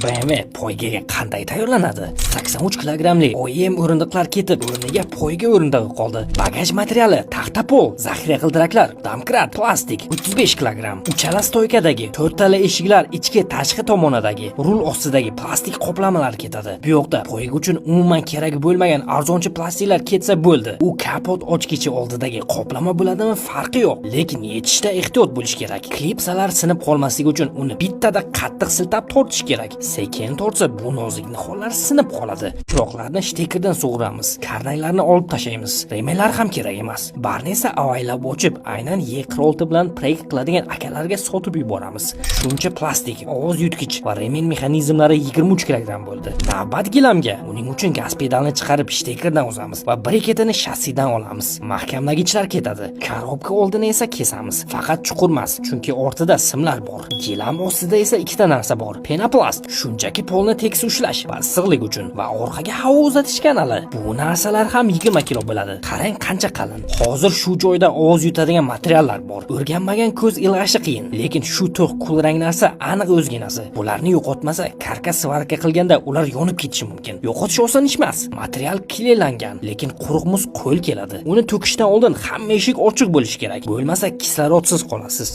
BMW poygaga qanday tayyorlanadi? 83 kilogrammli OEM o'rindiqlar ketib, o'rniga poyga o'rindig'i qoldi. Bagaj materiali taxta pol, zaxira g'ildiraklar, domkrat, plastik 35 kilogramm. Uchala stoykadagi to'rttala eshiklar ichki tashqi tomonidagi rul ostidagi plastik qoplamalar ketadi. Bu yoqda poyga uchun umuman kerak bo'lmagan arzonchi plastiklar ketsa bo'ldi. U kapot ochgichi oldidagi qoplama bo'ladimi, farqi yo'q, lekin yechishda ehtiyot bo'lish kerak. Klipsalar sinib qolmasligi uchun uni bittada qattiq siltab tortish kerak. Sekin tortsa, bu nozik nihollar sinib qoladi. Chiroqlarni shtekerdan sug'uramiz. Karnaylarni olib tashlaymiz. Remenlar ham kerak emas. Barni esa avaylab ochib, aynan E46 bilan proyekt qiladigan akalarga sotib yuboramiz. Shuncha plastik, ovoz yutgich va remen mexanizmlari 23 kilogramm bo'ldi. Navbat gilamga. Uning uchun gaz pedalini chiqarib shtekerdan uzamiz va breketini shassidan olamiz. Mahkamlagichlar ketadi. Korobka oldini esa kesamiz. Faqat chuqur emas, chunki ortida simlar bor. Gilam ostida esa ikkita narsa bor. Penoplast, shunchaki polni tekis ushlash va issiqlik uchun va orqaga havo uzatish kanali. Bu narsalar ham 20 kilo bo'ladi. Qarang, qancha qalin. Hozir shu joyda ovoz yutadigan materiallar bor. O'rganmagan ko'z ilg'ashi qiyin, lekin shu to'q kulrang narsa aniq o'zginasi. Bularni yo'qotmasa, karkas svarka qilganda ular yonib ketishi mumkin. Yo'qotish oson ish emas. Material kleylangan, lekin quruq muz qo'l keladi. Uni to'kishdan oldin hamma eshik ochiq bo'lishi kerak. Bo'lmasa kislorodsiz qolasiz.